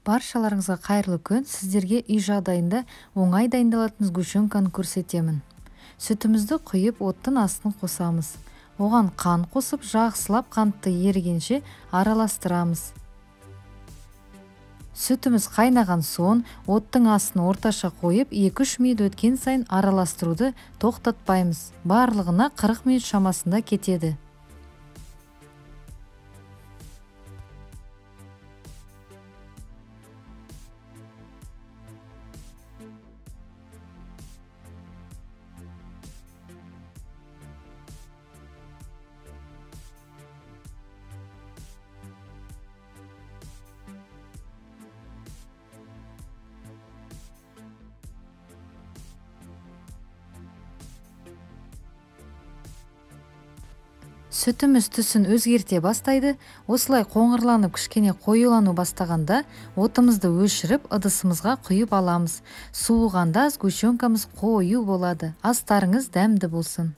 Баршаларыңызға қайырлы күн. Сіздерге үй жағдайында оңай дайындалатын сгущенканы көрсетемін. Сүтімізді құйып, оттың астын қосамыз. Оған қан қосып, жақсылап қантты ерігенше араластырамыз. Сүтіміз қайнаған соң, оттың астын орташа қойып, 2-3 минут өткен сайын араластыруды тоқтатпаймыз. Барлығына 40 минут шамасында кетеді. Сүтіміз түсін өзгерте бастайды. Осылай қоңырланып кішкене қоюлану бастағанда отымызды өшіріп, ыдысымызға құйып аламыз. Суығанда сгущенкамыз қою болады. Астарыңыз дәмді болсын.